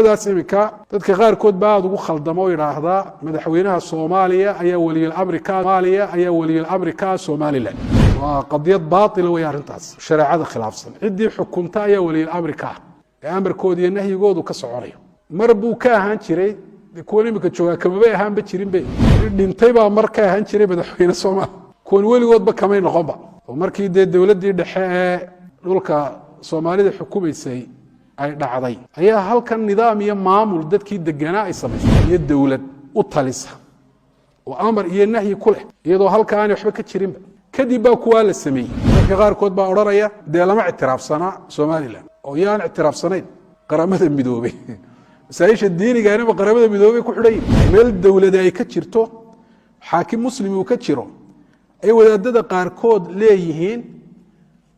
Daas imika dadka qaarkood baa aada ugu khaldamo oo idhaahdaa madaxweynaha Soomaaliya ayaa waliyilamri ka Soomaaliya ayaa waliyilamri ka ah Somaliland. Waa qadiyad baatila wey arrintaas, shareecada khilaafsan. Ciddii xukunta ayaa waliyilamri ka ah ee amarkooda iyo nahyigoodu ka soconayo. Mar buu ka ahaan jiray, kuwan imika joogaa kamabay ahaanba jirinbe. Dhintay baa mar ka ahaan jiray madaxweyne Soomaaliya. Kuwan weligoodba kamay noqonba, oo markii dee dowladdii dhexe ee dhulka Soomaalida xukumaysay ay dhacday ayaa halkan nidaam iyo maamul dadkii deganaa ay samaysay iyo dowlad u talisa oo amar iyo nahyi ku leh, iyadoo halka aanay waxba ka jirinba. Kadib baa kuwaa la sameeyey. Dadka qaarkood baa odhanaya dee lama ictiraafsanaa Somaliland, oo yaan ictiraafsanayn? Qaramada Midoobey. Masaaisha diinigaanaba Qaramada Midoobey ku xidhan yihin. Meel dowladi ay ka jirto, xaakim Muslim uu ka jiro, ay wadaadada qaarkood leeyihiin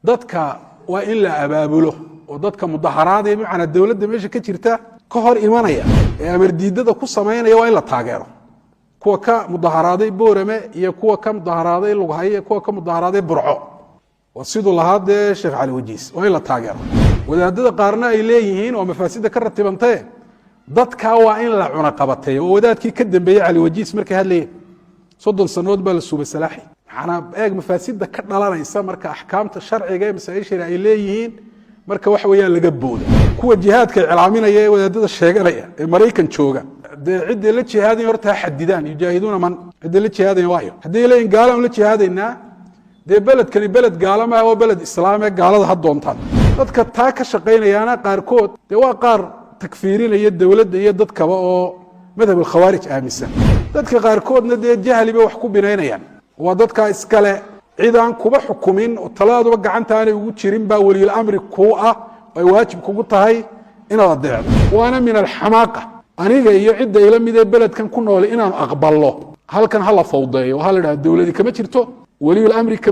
dadka waa in la abaabulo oo dadka mudaharaadaya, bimacnaa dowladda meesha ka jirta ka hor imanaya ee amar diidada ku samaynaya, waa in la taageero. Kuwa ka mudaharaaday Boorame iyo kuwa ka mudaharaaday Lughaye iyo kuwa ka mudaharaaday Burco, waa siduu lahaa dee Sheekh Cali Wajiis, waa in la taageero. Wadaadada qaarna ay leeyihiin oo mafaasida ka ratibantee dadkaa waa in la cunaqabateeyo, oo wadaadkii ka dambeeyey Cali Wajiis markay hadlayeen 30 sanood baa la suubay salaaxi. Manaa eeg mafaasida ka dhalanaysa marka axkaamta sharciga ee masaaishana ay leeyihiin marka waxa weeyaan laga boodo. Kuwa jihaadka iclaaminaya ee wadaadada sheeganaya ee Maraykan jooga, dee cidday la jihaadaya horta ha xadidaan. Yujaahiduuna man? Cidday la jihaadaya waayo? Hadday leeyihin gaalaan la jihaadaynaa, dee beledkani beled gaala maaha, waa beled islaam ee gaalada ha doontaan. Dadka taa ka shaqaynayaana qaarkood dee waa qaar takfiirinaya dowladda iyo dadkaba oo madhab alkhawaarij aaminsan. Dadka qaarkoodna dee jahli bay wax ku binaynayaan. Waa dadkaa iskale cid aan kuba xukumin oo talaaduba gacanta aanay ugu jirin baa weliyulamri kuu ah, ay waajib kugu tahay inaad adeecdo. Waana min alxamaaqa aniga iyo cidda ila midee beledkan ku noole inaanu aqballo halkan hala fawdeeyo, ha la idhaha dowladi kama jirto, weliyulamri kama